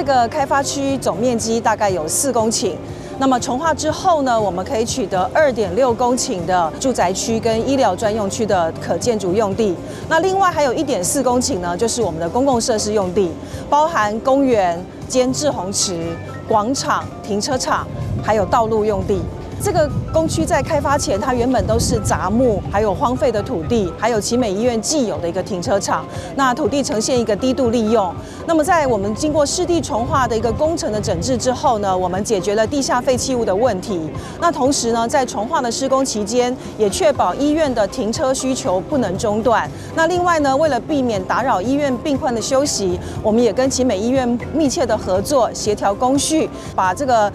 個開發區總面積大概有4公頃。那麼重劃之後呢，我們可以取得2.6公頃的住宅區跟醫療專用區的可建築用地。那另外還有1.4公頃呢，就是我們的公共設施用地，包含公園兼滯洪池、廣場、停車場，還有道路用地。這個工區在開發前，它原本都是雜木，還有荒廢的土地，還有奇美醫院既有的一個停車場。那土地呈現一個低度利用。那麼在我們經過市地重劃的一個工程的整治之後呢，我們解決了地下廢棄物的問題。那同時呢，在重劃的施工期間，也確保醫院的停車需求不能中斷。那另外呢，為了避免打擾醫院病患的休息，我們也跟奇美醫院密切的合作，協調工序，把這個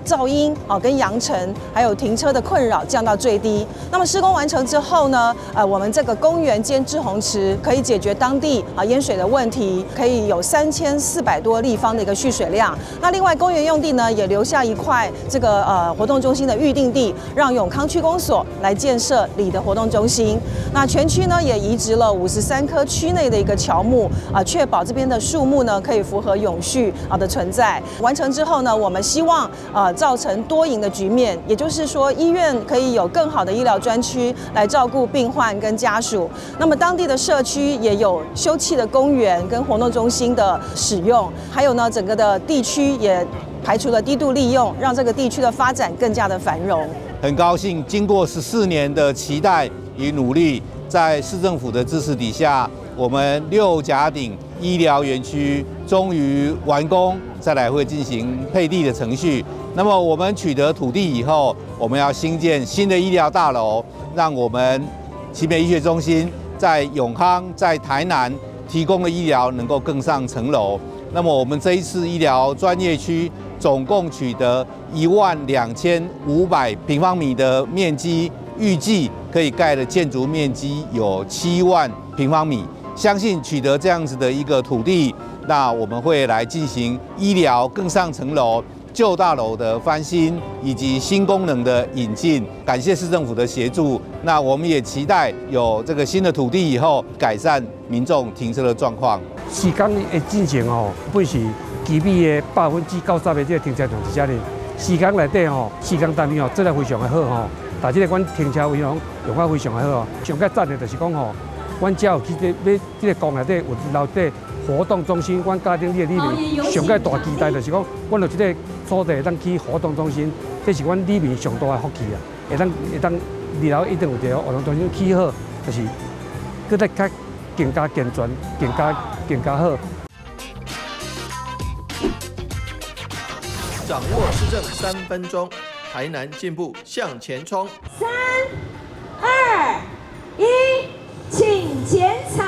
噪音啊跟揚塵，還有停車的困擾降到最低。那麼施工完成之後呢，我們這個公園兼滯洪池可以解決當地啊淹水的問題，可以有3400多立方的一個蓄水量。那另外公園用地呢，也留下一塊這個活動中心的預定地，讓永康區公所來建設里的活動中心。那全區呢也移植了53棵區內的一個喬木啊，確保這邊的樹木呢可以符合永續啊的存在。完成之後呢，我們希望造成多贏的局面，也就是說，醫院可以有更好的醫療專區來照顧病患跟家屬。那麼當地的社區也有休憩的公園跟活動中心的使用，還有呢，整個的地區也排除了低度利用，讓這個地區的發展更加的繁榮。很高興，經過14年的期待與努力，在市政府的支持底下，我們六甲頂醫療園區終於完工，再來會進行配地的程序。那麼我們取得土地以後，我們要興建新的醫療大樓，讓我們奇美醫學中心在永康、在台南提供的醫療能夠更上層樓。那麼我們這一次醫療專業區總共取得12500平方米的面積，預計可以蓋的建築面積有7萬平方米。相信取得這樣子的一個土地，那我們會來進行醫療更上層樓、舊大樓的翻新以及新功能的引進。感謝市政府的協助，那我們也期待有這個新的土地以後，改善民眾停車的狀況。時間的進程吼，本是基美的90%的這個停車場佇遮哩。時間內底吼，時間單位吼做得非常的好吼，但這個阮停車位攏用啊非常的好哦。上較讚的就是講吼，阮遮有去這欲這個公內底有留這活動中心，阮家庭裡的里民上蓋大期待就是講，阮有這個所在會當去活動中心，這是阮里民上大的福氣啊！會當二樓一定有一個活動中心起好，就是閣再較更加健全、更加好。掌握市政3分鐘，台南進步向前衝。三、二、一，請剪彩。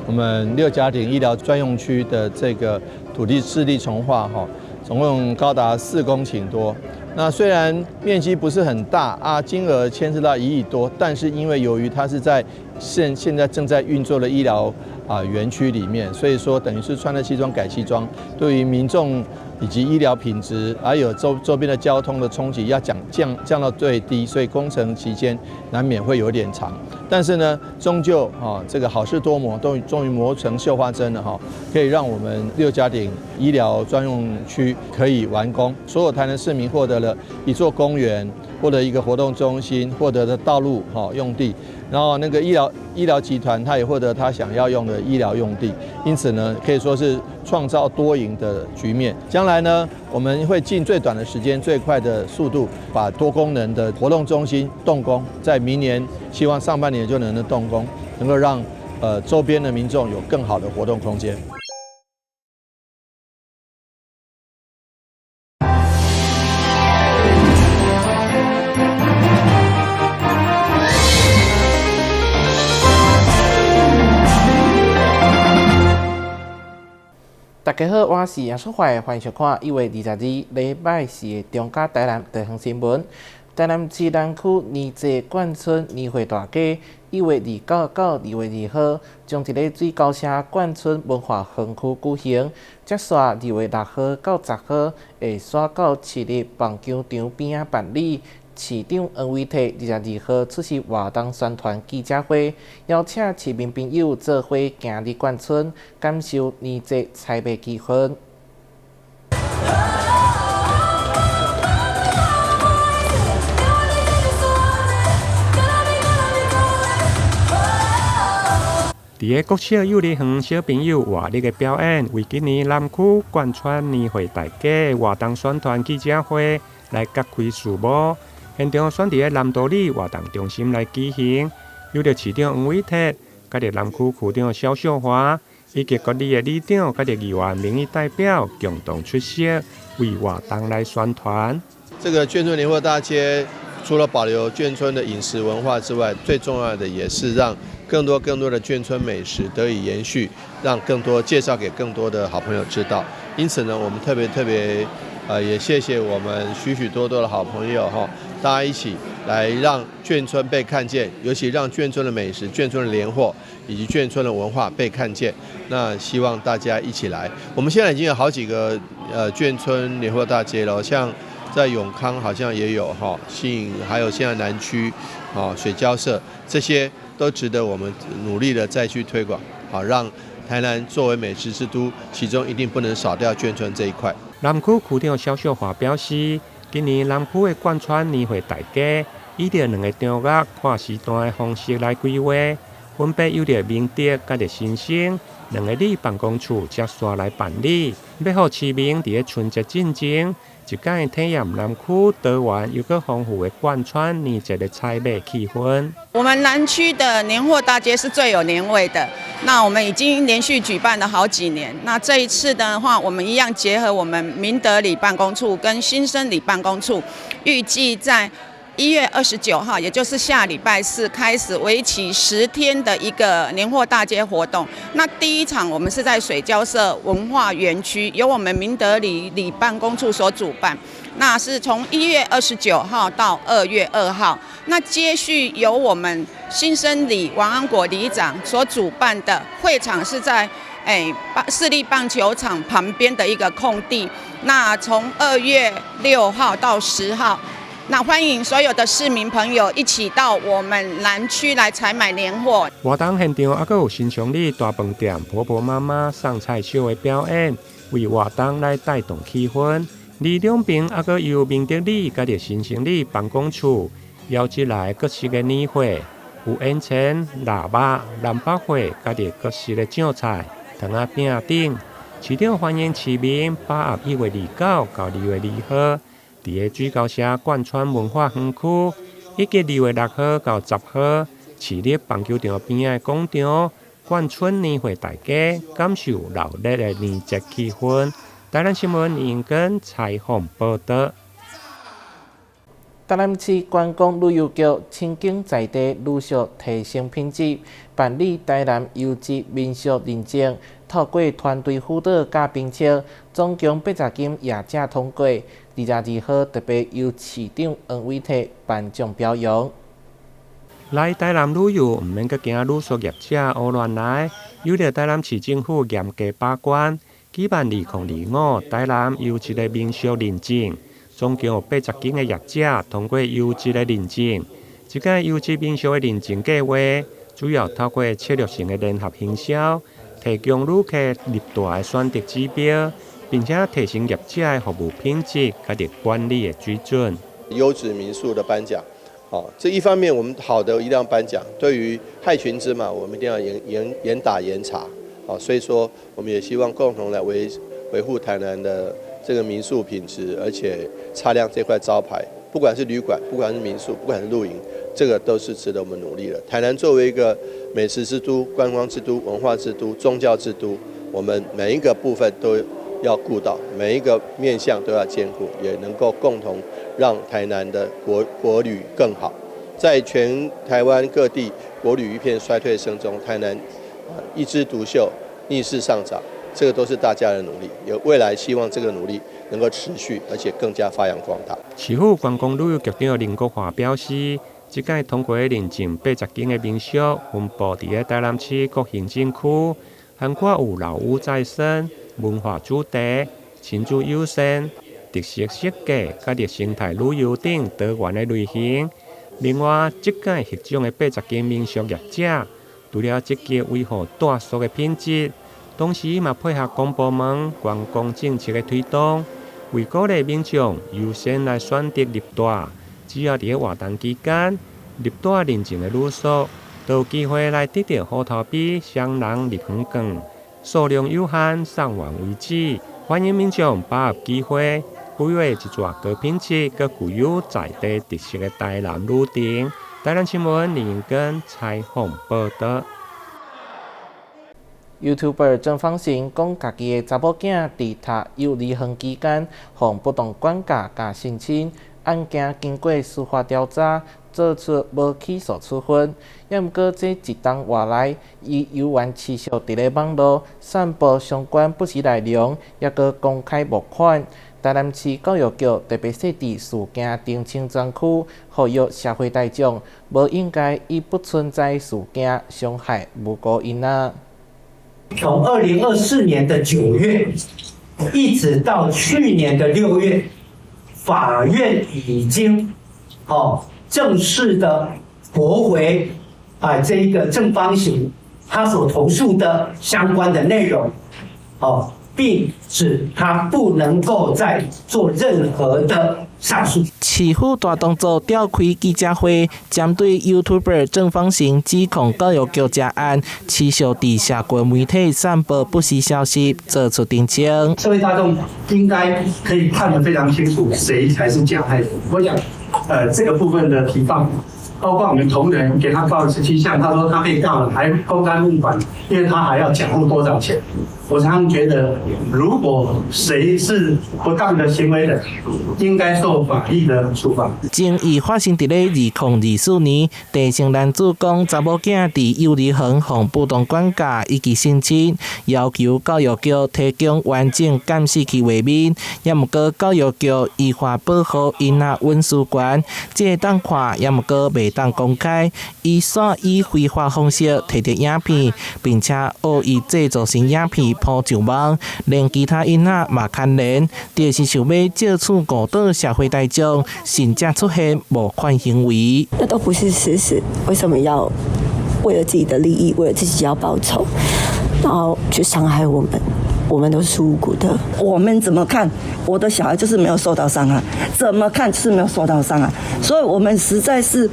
我們六甲頂醫療專用區的這個土地市地重劃，哈，總共高達4公頃多。那雖然面積不是很大啊，金額牽涉到1億多，但是因為由於它是在現在正在運作的醫療啊園區裡面，所以說等於是穿了西裝改西裝，對於民眾以及醫療品質，還有周邊的交通的衝擊，要降到最低，所以工程期間難免會有點長。但是呢，終究啊，這個好事多磨，都終於磨成繡花針了哈，可以讓我們六甲頂醫療專用區可以完工，所有台南市民獲得了一座公園，獲得一個活動中心，獲得的道路哈用地，然後那個醫療集團他也獲得他想要用的醫療用地，因此呢，可以說是創造多贏的局面。將來呢，我們會盡最短的時間、最快的速度，把多功能的活動中心動工，在明年希望上半年就能動工，能夠讓周邊的民眾有更好的活動空間。大家好，我是楊淑懷，歡迎收看1月22禮拜四的中嘉台南地方新聞。台南市南區年節冠春年會大街，1月29到2月2號，將佇咧水溝社冠春文化園區舉行。接續2月6號到10號，會徙到市立棒球場邊仔辦理。市長黃偉哲22號出席活動宣傳記者會，邀請市民朋友做伙行入冠春，感受年節採買氣氛。佇个國小幼兒園小朋友活力的表演，為今年南區貫穿年貨大街活動宣傳記者會來揭開序幕。現場選佇个南多里活動中心來舉行，由著市長黃偉哲、佮著南區區長蕭秀華以及各里的里長、佮著議員民意代表共同出席，為活動來宣傳。這個眷村年貨大街，除了保留眷村的飲食文化之外，最重要的也是讓更多更多的眷村美食得以延續，讓更多介紹給更多的好朋友知道。因此呢，我們特別特別，也謝謝我們許許多多的好朋友哈，大家一起來讓眷村被看見，尤其讓眷村的美食、眷村的年貨以及眷村的文化被看見。那希望大家一起來。我們現在已經有好幾個眷村年貨大街了，像在永康好像也有哈，信還有現在南區啊水交社這些都值得我們努力的再去推廣，好讓台南作為美食之都，其中一定不能少掉眷村這一塊。南區區長蕭秀華表示，今年南區的貫穿年貨大街，以著兩個場域跨時段的方式來規劃，分別由著明德佮著新生兩個里辦公處接續來辦理，欲予市民佇个春節進前，一擺體驗南區多元又閣豐富的貫穿年節的採買氣氛。我們南區的年貨大街是最有年味的，那我們已經連續舉辦了好幾年。那這一次的話，我們一樣結合我們明德里辦公處跟新生里辦公處，預計在1月29號，也就是下禮拜四開始，為期10天的一個年貨大街活動。那第一場我們是在水交社文化園區，由我們明德里里辦公處所主辦。那是從1月29號到2月2號。那接續由我們新生里王安國里長所主辦的會場是在市立棒球場旁邊的一個空地。那從2月6號到10號。那歡迎所有的市民朋友一起到我們南區來採買年貨。活動現場猶閣有新昌里大飯店婆婆媽媽送菜秀的表演，為活動來帶動氣氛。而兩邊猶閣由明德里佮著新生里辦公處邀集來各式的年貨，有煙腸、臘肉、南北貨，佮著各式的醬菜、糖仔餅等。市長歡迎市民把握1月29到2月2號，佇个水交社貫穿文化園區，以及2月6號到10號，市立棒球場邊仔的廣場，貫春年貨大街，感受熱鬧的年節氣氛。台南新聞林根採訪報道。台南市觀光旅遊局深耕在地旅宿提升品質，辦理台南優質民宿認證，透過團隊輔導佮評測，總共80間業者通過。22號特別由市長黃偉哲頒獎表揚。來台南旅遊，毋免閣驚旅宿業者胡亂來，由著台南市政府嚴格把關，舉辦2025台南優質的民宿認證，總共有80間的業者通過優質的認證。這個優質民宿的認證計劃，主要透過策略性的聯合行銷，提供旅客入蹛的選擇指標，並且提升業者的服務品質佮管理的水準。優質民宿的頒獎，好，這一方面我們好的一定要頒獎，對於害群之馬，我們一定要嚴嚴嚴打嚴查，好，所以說我們也希望共同來維護台南的這個民宿品質，而且擦亮這塊招牌，不管是旅館，不管是民宿，不管是露營，這個都是值得我們努力的。台南作為一個美食之都、觀光之都、文化之都、宗教之都，我們每一個部分都要顧到，每一個面向都要兼顧，也能夠共同讓台南的國旅更好。在全台灣各地國旅一片衰退聲中，台南一枝獨秀，逆勢上漲，這個都是大家的努力。有未來，希望這個努力能夠持續，而且更加發揚光大。市府觀光旅遊局長林國華表示，這屆通過認證80間的民宿，分佈佇个台南市各行政區，涵蓋有老屋再生、文化主題、親子友善、特色設計、佮著生態旅遊等多元的類型。另外，這屆獲獎的80間民宿業者，除了積極維護住宿的品質，同時嘛配合公部門觀光政策的推動，為鼓勵民眾優先來選擇入蹛。只要佇个活動期間入蹛認證的旅宿，都有機會來得著好頭鱉雙人入園券，數量有限，送完為止。歡迎民眾把握機會，規劃一逝高品質、閣具有在地特色的台南旅程。台南新聞林英根採訪報導。 YouTuber 鄭方成講，家己的查某囝佇讀幼兒園期間，予不當管教佮性侵，案件經過司法調查，做出無起訴處分。抑毋過這一冬外來，伊猶原持續佇咧網路散布相關不實內容，抑閣公開募款。台南市教育局特別設置事件澄清專區，呼籲社會大眾無應該以不存在事件傷害無辜囡仔。從2024年的9月，一直到去年的6月，法院已經正式的駁回啊這一個鄭方行他所投訴的相關的內容，並指他不能夠再做任何的上訴。市府大動作召開記者會，針對 YouTuber 鄭方成指控教育局這案，持續佇社群媒體散播不實消息，做出澄清。社會大眾應該可以看得非常清楚，誰才是加害人。我想，這個部分的提防，包括我們同仁給他告了17項，他說他被告了，還公開募款，因為他還要繳付多少錢。我常常覺得，如果誰是不當的行為人，應該受法律的處罰。爭議發生佇咧2024年，鄭姓男子講查某囝佇幼兒園予不當管教以及性侵，要求教育局提供完整監視器畫面。抑毋過教育局依法保護囡仔隱私權，這會當看，抑毋過袂當公開。伊煞以非法方式提著影片，並且惡意製造成影片鋪上網，連其他囡仔嘛牽連，就是想欲藉此誤導社會大眾，甚至出現募款行為。那都不是事實，為什麼要為了自己的利益，為了自己要報仇，然後去傷害我們？我們都是無辜的。我們怎麼看？我的小孩就是沒有受到傷害，怎麼看就是沒有受到傷害，所以我們實在是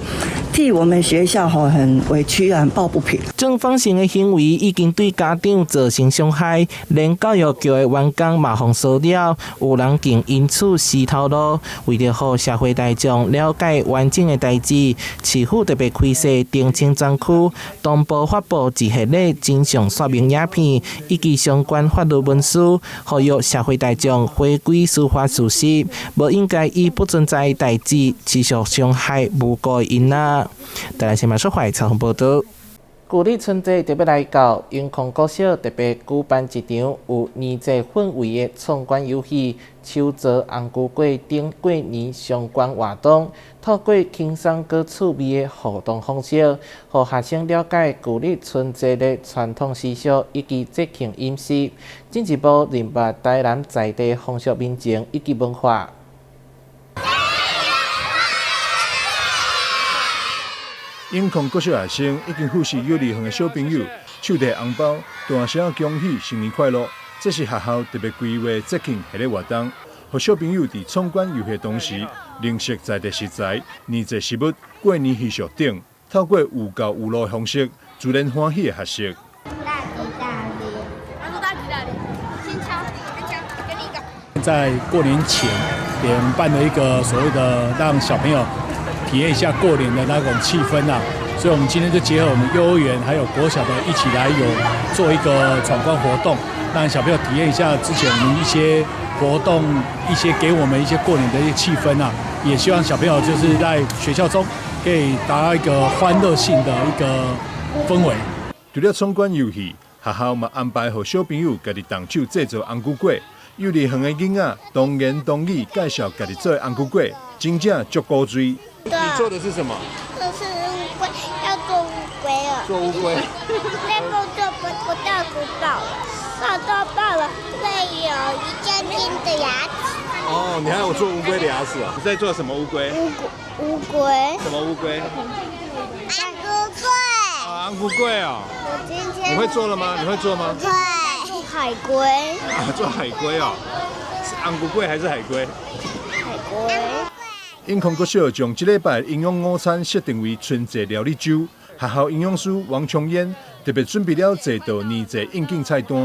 替我們學校很委屈啊，很抱不平。鄭方成的行為已經對家長造成傷害，連教育局的員工嘛予騷擾，有人更因此死頭路。為著予社會大眾了解完整的代誌，市府特別開設澄清專區，同步發布一系列真相說明影片以及相關法律文書，呼籲社會大眾回歸司法事實，無應該以不存在代誌持續傷害無辜的囡仔。台南新聞說懷採訪報導。舊曆春節特別來到，永康國小特別舉辦一場有年節氛圍的闖關遊戲、手做紅龜粿等過年相關活動，透過輕鬆閣趣味的互動方式，予學生了解舊曆春節的傳統習俗以及節慶飲食，進一步認識台南在地風俗民情以及文化。永康國小學生已經富士幼兒園的小朋友，手提紅包，大聲恭喜新年快樂。這是學校特別規劃節慶系列活動，予小朋友佇闖關遊戲同時，認識在地食材、年節食物、過年習俗等，透過有教有樂的方式，自然歡喜的學習。大吉大利，他說大吉大利，先敲，先敲，給你一個。在過年前，也辦了一個所謂的讓小朋友體驗一下過年的那種氣氛啊，所以我們今天就結合我們幼兒園還有國小的一起來有做一個闖關活動，讓小朋友體驗一下之前我們一些活動，一些給我們一些過年的一些氣氛啊，也希望小朋友就是在學校中可以達到一個歡樂性的一個氛圍。除了闖關遊戲，學校嘛安排予小朋友家己動手製作紅龜粿。幼兒園的囡仔當言當語介紹家己做的紅龜粿，真正足古錐。你做的是什麼？這是烏龜，要做烏龜了。做烏龜。再不做不不到不爆了，爆到爆了會有一根金的牙齒。哦，你還有做烏龜的牙齒啊？你在做什麼烏龜？烏龜。什麼烏龜？紅龜粿。啊，紅龜粿哦。我今天。你會做了嗎？你會做嗎？會。做海龜。啊，做海龜哦，是紅龜粿還是海龜？海龜。永康國小將這禮拜營養午餐設定為春節料理週，學校營養師王瓊嫣特別準備了濟道年節應景菜單。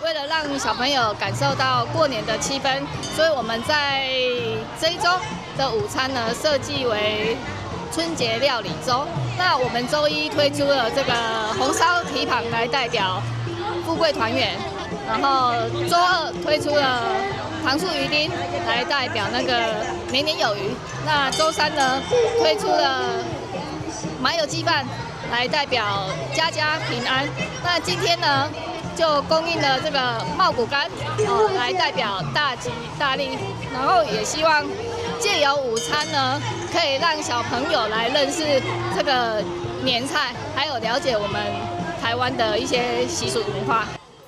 為了讓小朋友感受到過年的氣氛，所以我們在這一週的午餐呢，設計為春節料理週。那我們週一推出了這個紅燒蹄膀來代表富貴團圓，然後週二推出了糖醋魚丁來代表那個年年有餘。那週三呢，推出了麻油雞飯來代表家家平安。那今天呢，就供應了這個茂谷柑哦，來代表大吉大利。然後也希望借由午餐呢，可以讓小朋友來認識這個年菜，還有了解我們台灣的一些習俗文化。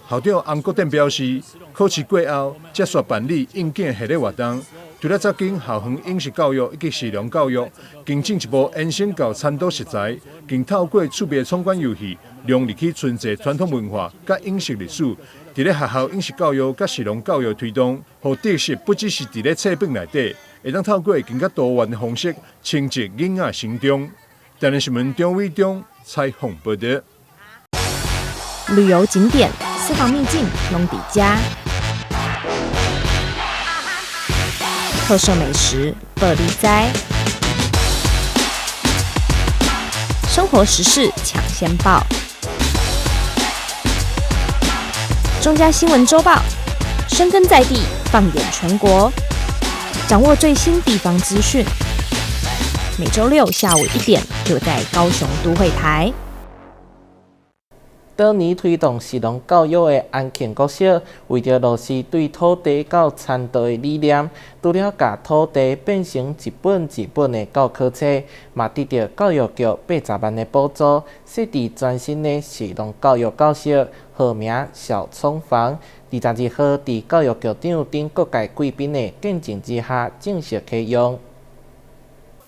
校長洪國典表示，考試過後，才煞辦理應景系列活動。除了扎緊校園飲食教育以及食農教育，更進一步延伸到餐桌食材，更透過趣味闖關遊戲，融入去春節傳統文化佮飲食歷史。佇咧學校飲食教育佮食農教育推動，予特色不只是佇咧冊本內底，會當透過更加多元的方式，深植囡仔心中。台南新聞張偉忠採訪報道。旅遊景點、私房秘境攏佇遮，特色美食報你知，生活時事搶先報，中嘉新聞週報，深耕在地，放眼全國，掌握最新地方資訊。每週六下午1點，就在高雄都會台。當年推動食農教育的安慶國小，為著落實對土地佮田道的理念，除了共土地變成一本一本的教科冊，嘛得著教育局80萬的補助，設置全新的食農教育教室，號名小蔥房。22號，佇教育局長等各界貴賓的見證之下，正式啟用。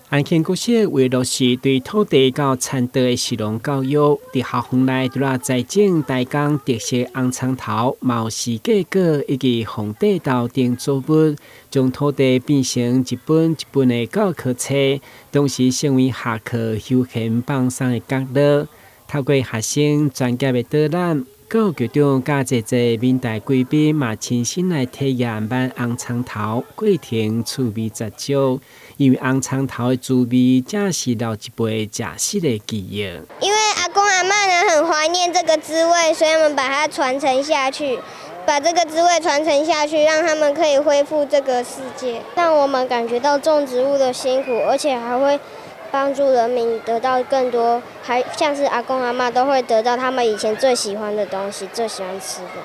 安慶國小為落實對土地佮田道的食農教育，佇校園內除了栽種台江特色紅蔥頭、毛時果果以及皇帝豆等作物，將土地變成一本一本的教科冊，同時成為下課休閒放鬆的角落。透過學生專業的導覽，教育局長佮濟濟民代貴賓嘛親身來體驗挽紅蔥頭過程，趣味十足。因為紅蔥頭的滋味，正是老一輩食食的記憶。因為阿公阿嬤呢很懷念這個滋味，所以我們把它傳承下去，把這個滋味傳承下去，讓他們可以恢復這個世界，讓我們感覺到種植物的辛苦，而且還會幫助人民得到更多，還像是阿公阿嬤都會得到他們以前最喜歡的東西，最喜歡吃的。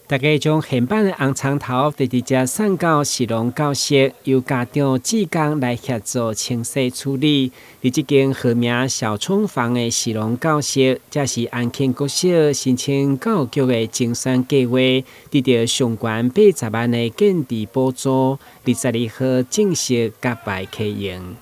大家將現挽的紅蔥頭直接送到食農教室，由家長志工來協助清洗處理。佇這間號名小蔥房的食農教室，這是安慶國小申請教育局的精選計劃，得著上懸80萬的建置補助，22號正式揭牌啟用。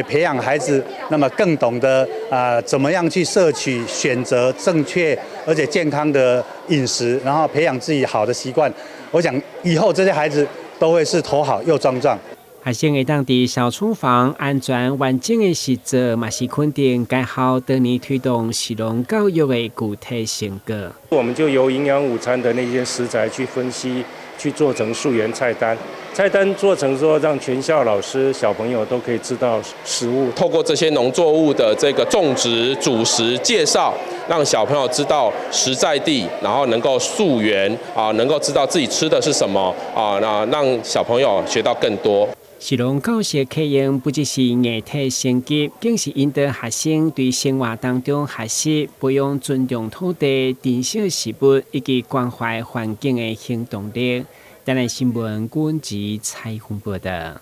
培養孩子，那麼更懂得啊，怎麼樣去攝取、選擇正確而且健康的飲食，然後培養自己好的習慣。我想以後這些孩子都會是頭好又壯壯。學生會當佇小廚房安全完整的實作，嘛是肯定該校當年推動食農教育的具體成果。我們就由營養午餐的那些食材去分析，去做成溯源菜單。菜單做成說，讓全校老師、小朋友都可以知道食物。透過這些農作物的這個種植、主食介紹，讓小朋友知道食在地，然後能夠溯源啊，能夠知道自己吃的是什麼啊，那讓小朋友學到更多。食農教室啟用不只是硬體升級，更是引導學生對生活當中學習、培養尊重土地、珍惜食物以及關懷環境的行動力。台南新聞阮吉採訪報道。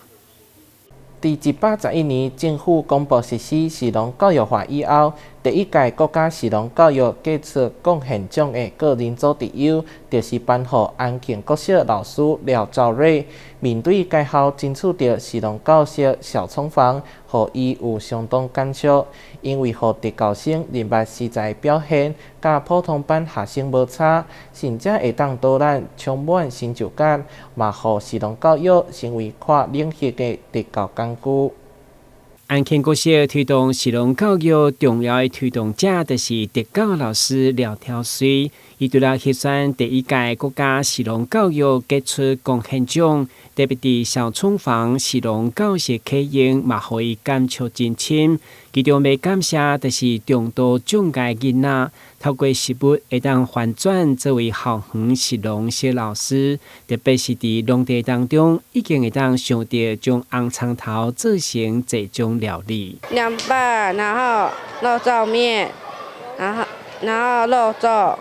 佇111年，政府公布實施食農教育法以後，第一屆國家食農教育傑出貢獻獎的個人組特優，就是頒予安慶國小老師廖兆瑞。面對該校爭取著食農教室小蔥房，予伊有相當感觸，因為予特教生認捌食材表現，佮普通班學生無差，甚至會當導覽充滿成就感，嘛予食農教育成為跨領域的特教工具。安庆國小推動食農教育重要的推動者，就是特教老師廖挑穗。伊除了入選第一屆國家食農教育傑出貢獻獎，特別佇小廚房食農教學體驗，嘛予伊感觸真深。其中欲感謝，就是重度障礙囡仔，透過食物會當翻轉作為校園食農小老師，特別是佇農地當中，已經會當想著將紅蔥頭做成這種料理。涼拌，然後肉燥麵，然後肉粽，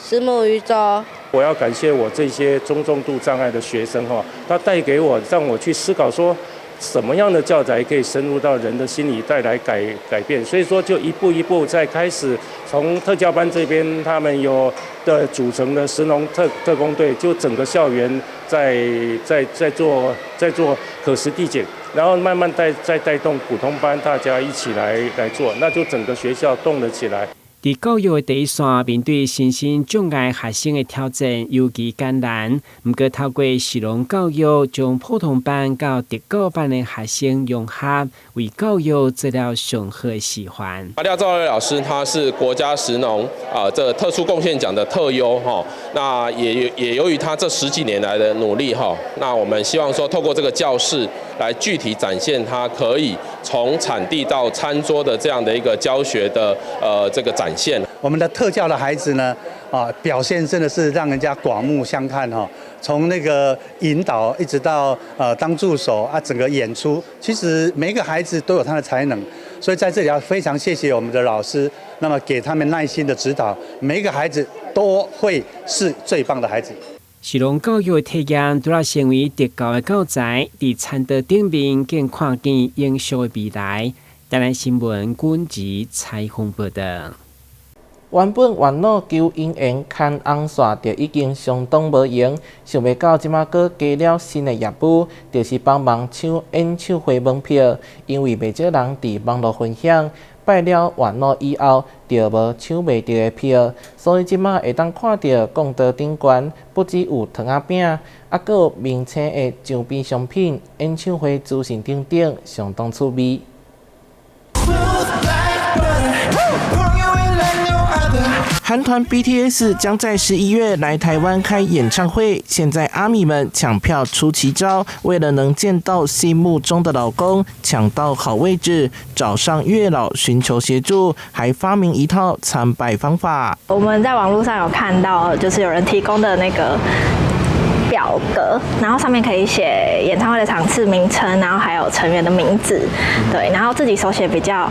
虱目魚粥。我要感謝我這些中重度障礙的學生哈，他帶給我，讓我去思考說，什麼樣的教材可以深入到人的心裡，帶來改變。所以說，就一步一步在開始，從特教班這邊，他們有的組成的食農特工隊，就整個校園在做可食遞減，然後慢慢再帶動普通班大家一起來做，那就整個學校動了起來。佇教育的第一線，面對身心障礙學生的挑戰尤其艱難。毋過透過食農教育，將普通班佮特教班的學生融合，為教育做了上好的示範。啊，廖兆偉老師他是國家食農啊這個特殊貢獻獎的特優哈，那也由於他這十幾年來的努力哈，那我們希望說透過這個教室來具體展現他可以從產地到餐桌的這樣的一個教學的這個展現。我們的特教的孩子呢，啊，表現真的是讓人家刮目相看哈。從那個引導一直到當助手啊，整個演出，其實每一個孩子都有他的才能，所以在這裡要非常謝謝我們的老師，那麼給他們耐心的指導，每一個孩子都會是最棒的孩子。食農教育的體驗，除了成為特教的教材，佇餐桌頂面更看見永續的未來。台南新聞軍籍採訪報道。原本月老求姻緣牽紅線就已經相當無閒，想袂到這馬閣加了新的業務，就是幫忙搶演唱會門票。因為袂少人佇網路分享，拜了月老以後，就無搶袂著的票，所以這馬會當看著講桌頂懸，不只有糖仔餅，猶閣有明星的周邊商品、演唱會資訊等等，相當趣味。韓團 BTS 將在11月來台灣開演唱會，現在阿米們搶票出奇招，為了能見到心目中的老公，搶到好位置，找上月老尋求協助，還發明一套參拜方法。我們在網路上有看到，就是有人提供的那個表格，然後上面可以寫演唱會的場次名稱，然後還有成員的名字，對，然後自己手寫比較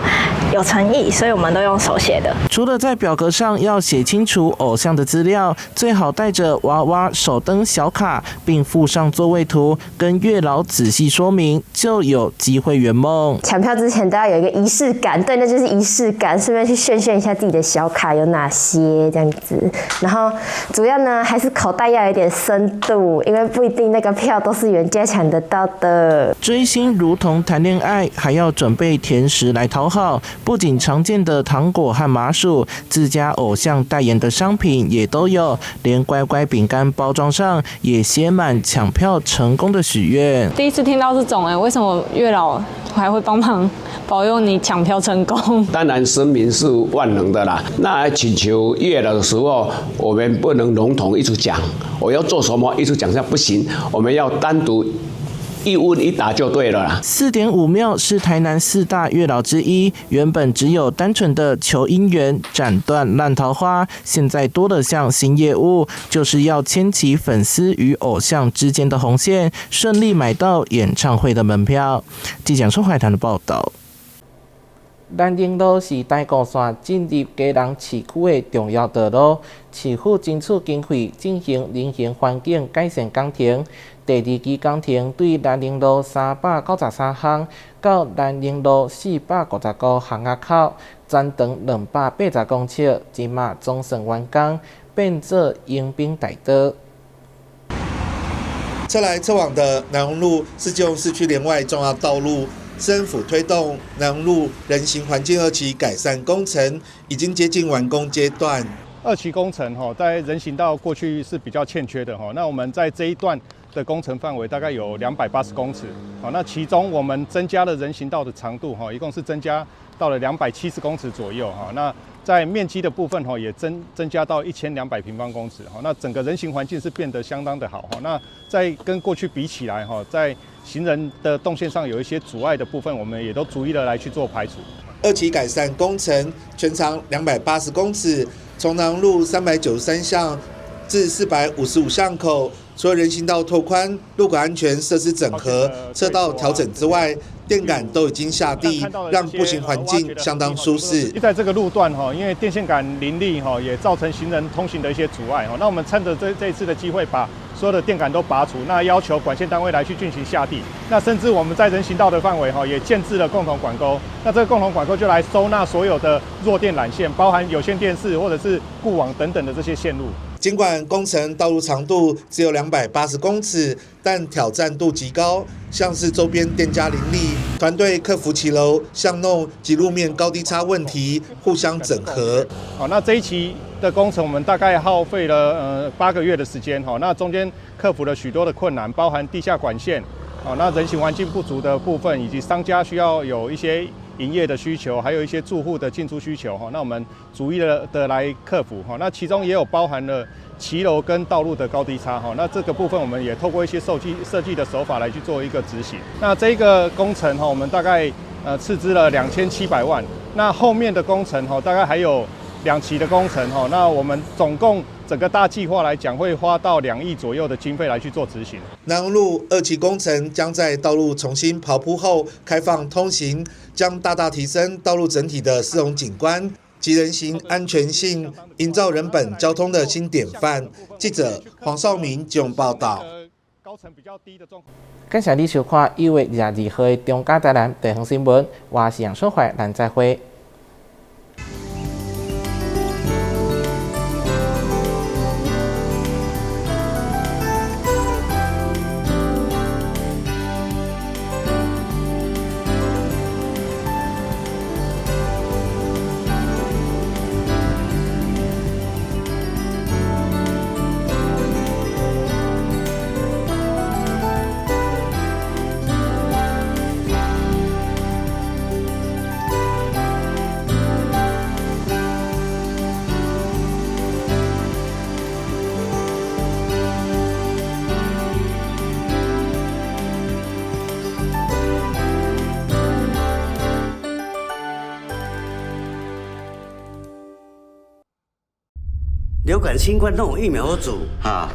有誠意，所以我們都用手寫的。除了在表格上要寫清楚偶像的資料，最好帶着娃娃手燈小卡，並附上座位圖，跟月老仔細說明，就有機會圓夢。搶票之前都要有一個儀式感，對，那就是儀式感，順便去炫炫一下自己的小卡有哪些這樣子。然後主要呢，還是口袋要有點深度。因為不一定那個票都是原價搶得到的。追星如同談戀愛，還要準備甜食來討好。不僅常見的糖果和麻薯，自家偶像代言的商品也都有，連乖乖餅乾包裝上也寫滿搶票成功的許願。第一次聽到這種，欸，為什麼月老還會幫忙保佑你搶票成功？當然神明是萬能的啦。那請求月老的時候，我們不能籠統一直講，我要做什麼一直講下不行，我們要單獨一問一答就對了啦。4.5廟是台南四大月老之一，原本只有單純的求姻緣、斬斷爛桃花，現在多了項新業務，就是要牽起粉絲與偶像之間的紅線，順利買到演唱會的門票。記者蘇懷談的報道。南寧路是台高線進入基隆市區的重要道路，市府爭取經費進行人行環境改善工程。第二期工程對南寧路393項到南寧路455巷仔口，全長280公尺，這馬總算完工，變做迎賓大道。車來車往的南榮路是基隆市區聯外重要道路。市政府推動南榮路人行環境二期改善工程，已經接近完工階段。二期工程哈，在人行道過去是比較欠缺的哈，那我們在這一段的工程范围大概有280公尺，好，那其中我们增加了人行道的长度，哈，一共是增加到了270公尺左右，哈，那在面积的部分，哈，也增加到1200平方公尺，哈，那整个人行环境是变得相当的好，哈，那在跟过去比起来，哈，在行人的动线上有一些阻碍的部分，我们也都逐一的来去做排除。二期改善工程全长280公尺，从南路393巷至455巷口，除了人行道拓宽、路口安全设施整合、车道调整之外，电杆都已经下地，让步行环境相当舒适。在这个路段哈，因为电线杆林立哈，也造成行人通行的一些阻碍哈。那我们趁着这一次的机会，把所有的电杆都拔除，那要求管线单位来去进行下地。那甚至我们在人行道的范围哈，也建置了共同管沟。那这个共同管沟就来收纳所有的弱电缆线，包含有线电视或者是固网等等的这些线路。尽管工程道路长度只有280公尺，但挑战度极高。像是周边店家林立，团队克服骑楼、巷弄及路面高低差问题，互相整合。好，那这一期的工程我们大概耗费了8个月的时间，哈，那中间克服了许多的困难，包含地下管线，哦，那人行环境不足的部分，以及商家需要有一些营业的需求，还有一些住户的进出需求，哈，那我们逐一的来克服，哈，那其中也有包含了骑楼跟道路的高低差，哈，那这个部分我们也透过一些设计的手法来去做一个执行。那这个工程哈，我们大概斥资了2700万，那后面的工程哈，大概还有2期的工程哈，那我们总共整个大计划来讲，会花到2亿左右的经费来去做执行。南路二期工程将在道路重新刨铺后开放通行，将大大提升道路整体的市容景观及人行安全性，营造人本交通的新典范。记者黄少明综报道。感谢你收看1月22号的中嘉台南地方新闻，我是杨淑怀，咱再会。流感、新冠拢有疫苗好注哈。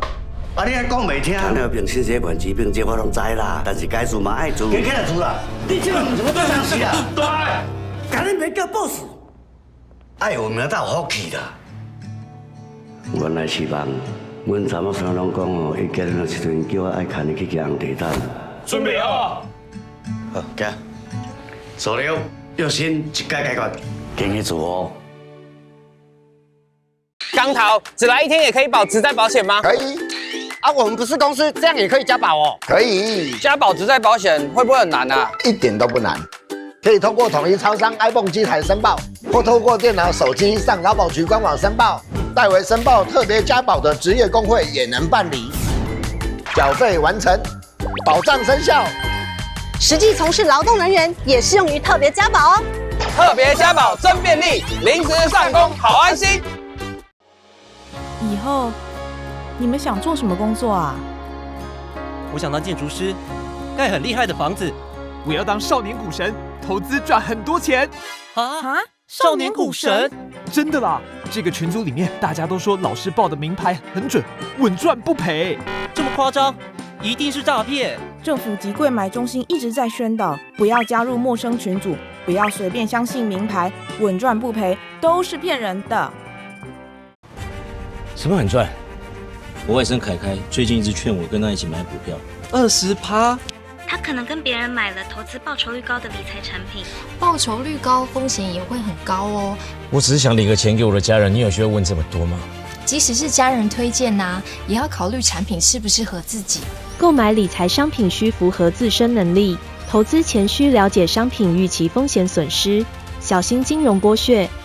啊，你还讲袂听？糖尿病、心血管疾病，这我拢知啦。但是该注嘛爱注。加起来注啦！你这个毋是欲对人死啊？对。共你袂叫 boss，爱有名才有福气啦。原来是梦，阮查某孙拢讲哦，伊结婚的时阵叫我爱牵伊去骑红地毯。准备好。好，行。数了，药心一盖解决，紧去做哦。钢头，只来一天也可以保职灾保险吗？可以。啊，我们不是公司，这样也可以加保哦。可以。加保职灾保险会不会很难啊？一点都不难，可以通过统一超商 ibon 机台申报，或透过电脑、手机上劳保局官网申报，代为申报特别加保的职业工会也能办理。缴费完成，保障生效。实际从事劳动人员也适用于特别加保哦。特别加保真便利，临时上工好安心。以后你们想做什么工作啊？我想当建筑师，盖很厉害的房子。我要当少年股神，投资赚很多钱。啊！少年股神？真的啦！这个群组里面大家都说老师报的明牌很准，稳赚不赔。这么夸张？一定是诈骗！政府及柜买中心一直在宣导，不要加入陌生群组，不要随便相信明牌，稳赚不赔都是骗人的。什么很赚？我外甥凯凯最近一直劝我跟他一起买股票，20趴。他可能跟别人买了投资报酬率高的理财产品，报酬率高，风险也会很高哦。我只是想领个钱给我的家人，你有需要问这么多吗？即使是家人推荐呐，也要考虑产品适不适合自己。购买理财商品需符合自身能力，投资前需了解商品预期风险损失，小心金融剥削。